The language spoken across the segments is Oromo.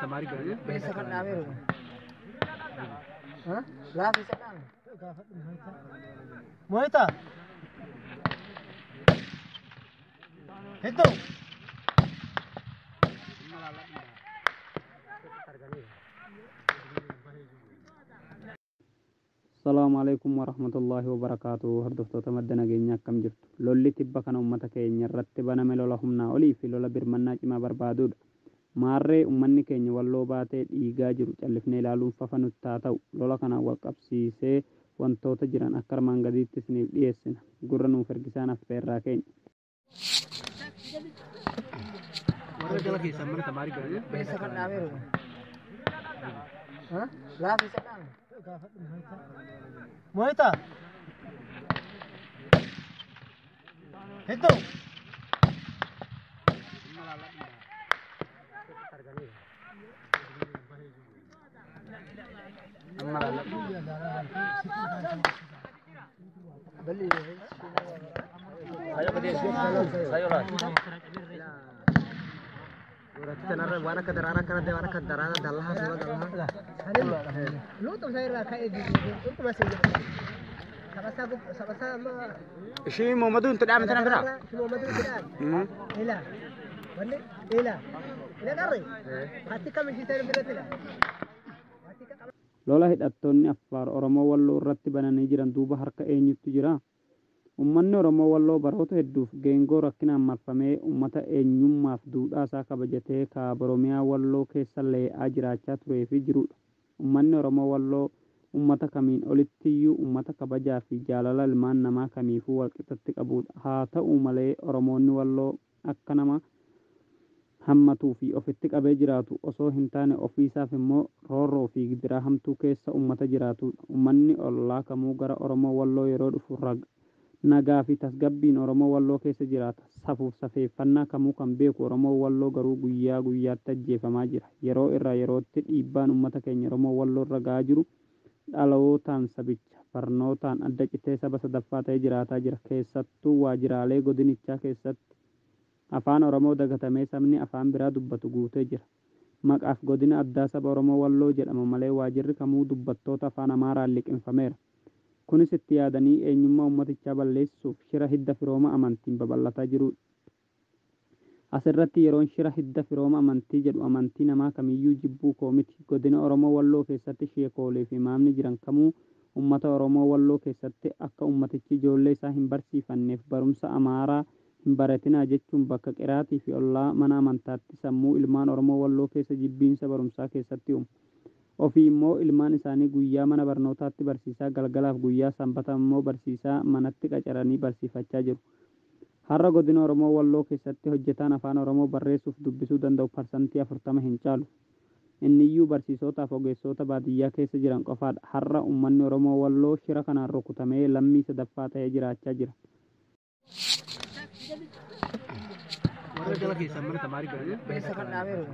Keessa kan dhaabeeru. Laafi isa dhaame. Moita. Hedduu. Salaamu alaikum warahmatullaahi wabarakaatu. Hordoftoota madda nageenyaa, akkam jirtu? Lolli tibba kana uummata keenya irratti baname lola humnaa olii fi lola birmannaa cimaa barbaadudha. Maarree uummanni keenya Walloo baatee dhiigaa jiru callifnee ilaaluun fafa nutti haa ta'u. Lola kanaan wal qabsiisee wantoota jiran akka armaan gadiitti isiniif dhiyeessina. Gurra nuuf ergisaan affeerraa keenya. Warra jala keessan mana tamaarii galanii. Keessa kan dhaabeeru. Laafi isa dhaame. Moita. Hedduu. Waan akka daraaraa kana waan akka daraaraa dallahaa suura dallahaa. Luuxu isaa irraa ka'ee dhuguma si jedha. Sabasaa sabasaa amma. Ishii Muhammadu itti dhaame tana bira. Muhammadu itti dhaame. Ila. Wanni ila. Ila qarri. Hatti kam ishii ta'e biratti ila. Lola hidhattoonni Affaar Oromoo Walloo irratti bananii jiran duuba harka eenyutu jira? Uummanni Oromoo Walloo baroota hedduuf geengoo rakkinaan marfamee uummata eenyummaaf duudhaa isaa kabajatee kaaba Oromiyaa Walloo keessa lee'aa jiraachaa turee fi jirudha. Uummanni Oromoo Walloo uummata kamiin olittiyyuu uummata kabajaa fi jaalala ilmaan namaa kamiifuu walqixatti qabudha. Haa ta'u malee, Oromoonni Walloo akka nama hammatuu fi ofitti qabee jiraatu osoo hin taane, ofiisaaf immoo roorroo fi gidiraa hamtuu keessa uummata jiraatudha. Uummanni ollaa kamuu gara Oromoo Walloo yeroo dhufu nagaa fi tasgabbiin Oromoo Walloo keessa jiraata. Safuuf safeeffannaa kamuu kan beeku Oromoo Walloo garuu guyyaa guyyaatti ajjeefamaa jira. Yeroo irraa yerootti dhiibbaan uummata keenya Oromoo Walloo irra gahaa jiru dhalootaan sabicha barnootaan adda citee saba sadaffaa ta'ee jiraataa jira. Keessattuu waajjiraalee godinichaa keessatti afaan Oromoo dagatamee sabni afaan biraa dubbatu guutee jira. Maqaaf godina addaa saba Oromoo Walloo jedhama malee waajjirri kamuu dubbattoota afaan Amaaraan liqimfameera. Kunis itti yaadanii eenyummaa uummatichaa balleessuuf shira hidda firooma amantiin babal'ataa jirudha. Asirratti yeroon shira hidda firooma amantii jedhu amantii namaa kamiyyuu jibbuu koo miti. Godina Oromoo Walloo keessatti sheekoolee fi imaamni jiran kamuu uummata Oromoo Walloo keessatti akka uummatichi ijoollee isaa hin barsiifanneef barumsa Amaaraa hin baratinaa jechuun bakka qiraatii fi ollaa mana amantaatti sammuu ilmaan Oromoo Walloo keessa jibbiinsa barumsaa keessatti uumu. Ofii immoo ilmaan isaanii guyyaa mana barnootaatti barsiisaa, galgalaaf guyyaa sanbata immoo barsiisaa manatti qacaranii barsiifachaa jiru. Har'a godina Oromoo Walloo keessatti hojjetaan afaan Oromoo barreessuuf dubbisuu danda'u 40% hin caalu. Inniyyuu barsiisotaaf ogeessota baadiyyaa keessa jiran qofaadha. Har'a uummanni Oromoo Walloo shira kanaan rukutamee lammii sadaffaa ta'ee jiraachaa jira. Warra jala keessan mana tamaarii galanii. Keessa kan dhaabeeru.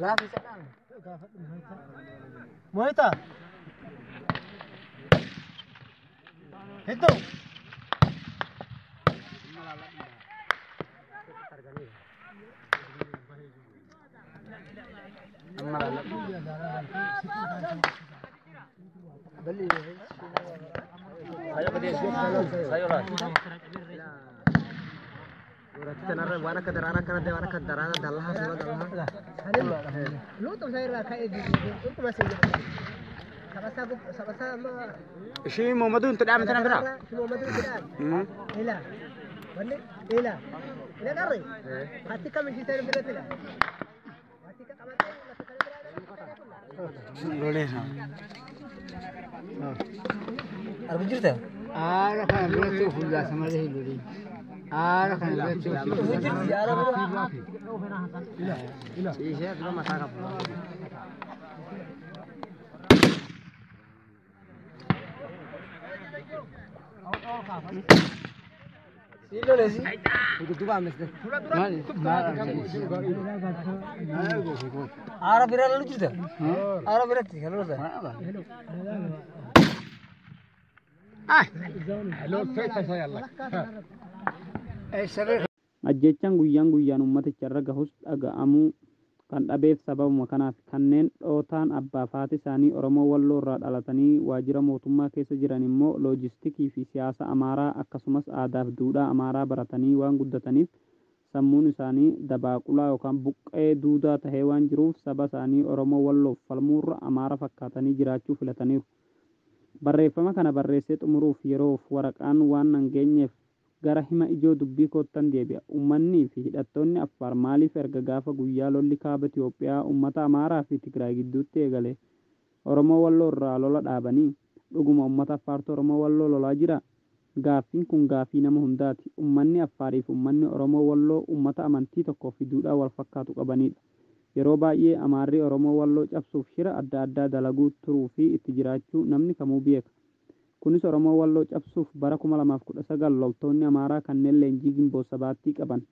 Laafi isa dhaame. Moita. Hedduu. Waan akka daraaraa kana waan akka daraaraa dallahaa suura dallahaa. Luuxu isaa irraa ka'ee dhuguma si jedha. Sabasaa sabasaa amma. Ishii Muhammadu itti dhaame tana bira. Muhammadu itti dhaame. Ila. Wanni ila. Ila qarri. Hatti kam ishii ta'e biratti ila. Hatti qabatee lafa kana biraa. Lolee. Argu jirta? Aara kana biratti fuuldaasa malee hin lolin. Aara kana biratti Jirti aara bira. Ciisee dura mataa qabu. Si lolesi. Dudduuba ammas. Aara bira lalu jirta? Aara biratti kan lolta. Ajjechaan guyyaan guyyaan uummaticha irra gahus dhaga'amuu Kan dhabeef sababuma kanaaf kanneen dhootaan abbaa fi haati isaanii Oromoo Walloo irraa dhalatanii waajjira mootummaa keessa jiran immoo loojistikii fi siyaasa Amaaraa akkasumas aadaaf duudhaa Amaaraa baratanii waan guddataniif sammuun isaanii dabaaqulaa yookaan buqqee duudaa tahee waan jiruuf saba isaanii Oromoo Walloof falmuurra Amaara fakkaatanii jiraachuu filataniiru. Barreeffama kana barreessee xumuruuf yeroof waraqaan waan hin geenyeef gara hima ijoo dubbii koottan deebi'a. Uummanni fi hidhattoonni Affaar maaliif erga gaafa guyyaa lolli kaaba Itoophiyaa uummata Amaaraa fi Tigraay gidduutti eegale Oromoo Walloo irraa lola dhaabanii? Dhuguma uummata Affaartu Oromoo Walloo lolaa jiraa? Gaaffiin kun gaaffii nama hundaati. Uummanni Affaarii fi uummanni Oromoo Walloo uummata amantii tokkoo fi duudhaa wal fakkaatu qabanidha. Yeroo baay'ee Amaarri Oromoo Walloo cabsuuf shira adda addaa dalaguu turuu fi itti jiraachuu namni kamuu beeka. Kunis Oromoo Walloo cabsuuf bara 2019 loltoonni Amaaraa kanneen leenjii gimboo sabaattii qaban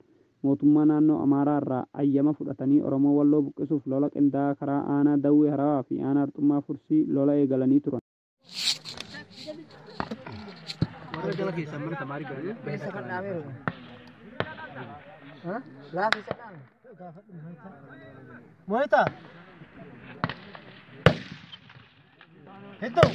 mootummaa naannoo Amaaraa irraa ayyama fudhatanii Oromoo Walloo buqqisuuf lola qindaa'aa karaa aanaa Dawwee Harawaa fi aanaa Arxummaa Fursii lola eegalanii turan. Warra jala keessan mana tamaarii galanii. Keessa kan dhaabeeru. Laafi isa dhaabe. Moita. Hedduu.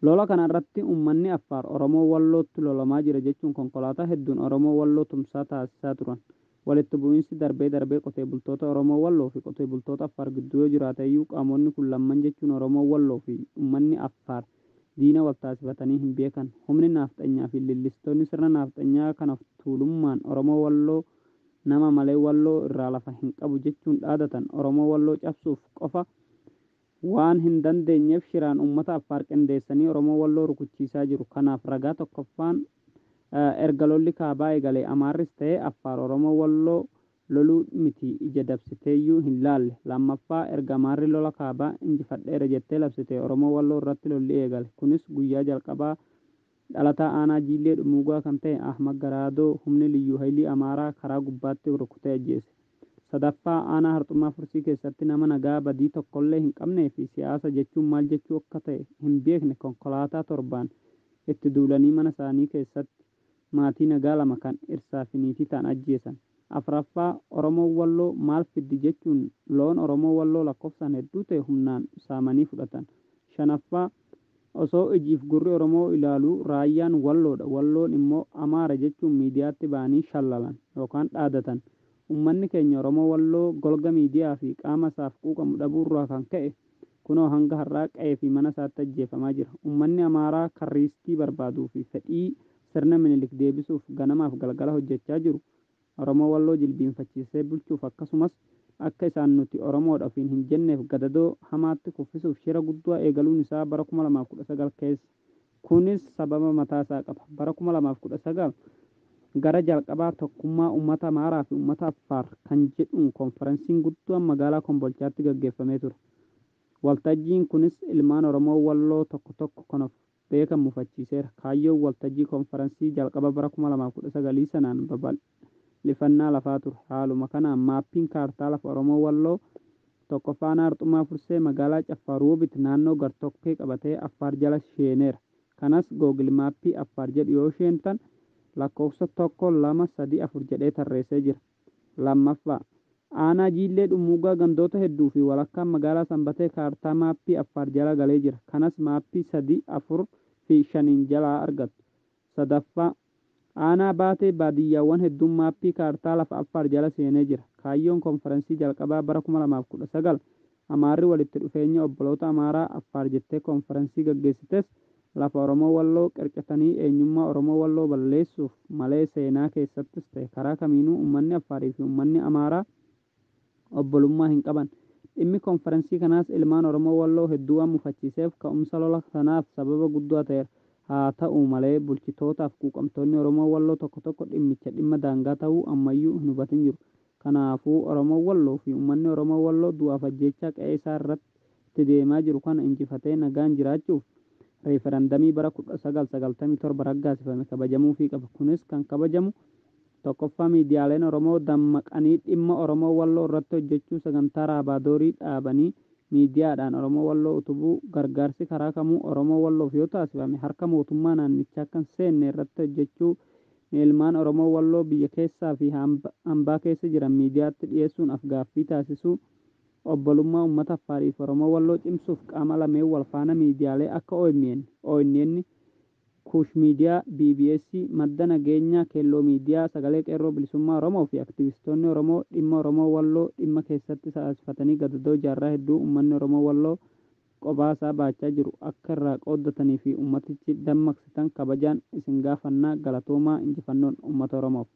Lola kana irratti uummanni Affaar Oromoo Wallootti lolamaa jira jechuun konkolaataa hedduun Oromoo Walloo tumsaa taasisaa turan. Walitti bu'iinsi darbee darbee qotee bultoota Oromoo Walloo fi qotee bultoota Affaar gidduu yoo jiraate iyyuu qaamonni kun lamman jechuun Oromoo Walloo fi uummanni Affaar diina wal taasifatanii hin beekan. Humni naafxanyaa fi leellistoonni sirna naafxanyaa kanaaf tuulummaan Oromoo Walloo nama malee Walloo irraa lafa hin qabu jechuun dhaadatan Oromoo Walloo cabsuuf qofa waan hin dandeenyeef shiraan uummata Affaar qindeessanii Oromoo Walloo rukuchiisaa jiru. Kanaaf ragaa tokkoffaan erga lolli kaabaa eegalee Amaarris ta'ee Affaar Oromoo Walloo loluu miti ija dabsiteeyyuu hin laalle. Lammaffaa erga Amaarri lola kaabaa injifadheera jettee labsite Oromoo Walloo irratti lolli eegale. Kunis guyyaa jalqabaa dhalataa aanaa Jiillee Dhumuugaa kan ta'e Ahmad Garaadoo humni Liyyuu Haayilii Amaaraa karaa gubbaatti rukutee ajjeese. Sadaffaa aanaa Harxummaa Fursii keessatti nama nagaa badii tokkollee hin qabnee fi siyaasa jechuun maal jechuu akka ta'e hin beekne konkolaataa torbaan itti duulanii mana isaanii keessatti maatii nagaa lama kan irsaa fi niitii ta'an ajjeesan. Afraffaa Oromoo Walloo maal fiddi jechuun loon Oromoo Walloo lakkoofsaan hedduu ta'e humnaan saamanii fudhatan. Shanaffaa osoo ijiif gurri Oromoo ilaaluu raayyaan Walloodha Walloon immoo Amaara jechuun miidiyaatti ba'anii shallalan yookaan dhaadatan. Uummanni keenya Oromoo Walloo golga miidiyaa fi qaama isaaf quuqamu dhabuurraa kan ka'e kunoo hanga har'aa qa'ee fi mana isaatti ajjeefamaa jira. Uummanni Amaaraa kan riistii barbaaduu fi fedhii sirna Minilik deebisuuf ganamaaf galgala hojjechaa jiru Oromoo Walloo jilbiinfachiisee bulchuuf akkasumas akka isaan nuti Oromoodha ofiin hin jenneef gadadoo hamaatti kuffisuuf shira guddaa eegaluun isaa bara 2019 keessa. Kunis sababa mataa isaa qaba. Bara 2019 gara jalqabaa tokkummaa uummata Amaaraa fi uummata Affaar kan jedhuun konferensiin guddaan magaalaa Kombolchaatti gaggeeffamee ture. Waltajjiin kunis ilmaan Oromoo Walloo tokko tokko kan of beekan mufachiiseera. Kaayyoon waltajjii konferensii jalqaba bara 2019 sanaan babal'ifannaa lafaa ture. Haaluma kanaan maappiin kaartaa lafa Oromoo Walloo tokkoffaa aanaa Arxummaa Fursee magaalaa Caffaa Ruubit naannoo gartokkee qabatee Affaar jala sheeneera. Kanas Googil maappii Affaar jedhu yoo sheentan lakkoofsa 1 2 3 4 jedhee tarreessee jira. Lammaffaa aanaa Jiillee Dhummuugaa gandoota hedduu fi walakkaan magaalaa Sanbatee kaartaa maappii Affaar jala galee jira. Kanas maappii 3 4 fi 5 jalaa argattu. Sadaffaa aanaa Baatee baadiyyaawwan hedduun maappii kaartaa lafa Affaar jala seenee jira. Kaayyoon konferensii jalqabaa bara 2019 Amaarri walitti dhufeenya obboloota Amaaraa Affaar jettee konferensii gaggeessites lafa Oromoo Walloo qircatanii eenyummaa Oromoo Walloo balleessuuf malee seenaa keessattis ta'e karaa kamiinuu uummanni Affaarii fi uummanni Amaaraa obbolummaa hin qaban. Dhimmi konferensii kanaas ilmaan Oromoo Walloo hedduu waan mufachiiseef ka'umsa lola sanaaf sababa guddaa ta'eera. Haa ta'u malee bulchitootaaf quuqamtoonni Oromoo Walloo tokko tokko dhimmicha dhimma daangaa ta'uu ammayyuu hin hubatin jiru. Kanaafuu Oromoo Walloo fi uummanni Oromoo Walloo du'aaf ajjeechaa qe'ee isaa irratti deemaa jiru kana injifatee nagaan jiraachuuf reeferandamii bara 1997 raggaasifame kabajamuufii qaba. Kunis kan kabajamu tokkoffaa miidiyaaleen Oromoo dammaqanii dhimma Oromoo Walloo irratti hojjechuu sagantaa raabaadorii dhaabanii Miidiyaadhaan Oromoo Walloo utubuu, gargaarsi karaa kamuu Oromoo Walloof yoo taasifame harka mootummaa naannichaa kan seenne irratti hojjechuu, ilmaan Oromoo Walloo biyya keessaa fi hambaa keessa jiran miidiyaatti dhiyeessuun afgaaffii taasisuu, obbolummaa uummata Affaarii fi Oromoo Walloo cimsuuf qaama lameen wal faana miidiyaalee akka OMN, ONN, Kuush Miidiyaa, BBS, Madda Nageenyaa, Keelloo Miidiyaa, Sagalee Qeerroo Bilisummaa Oromoo fi aktivistoonni Oromoo dhimma Oromoo Walloo dhimma keessatti sa'aasifatanii gadadoo jaarraa hedduu uummanni Oromoo Walloo qophaa isaa baachaa jiru akka irraa qooddatanii fi uummatichi dammaqsitan kabajaan isin gaafannaa. Galatoomaa. Injifannoon uummata Oromoof.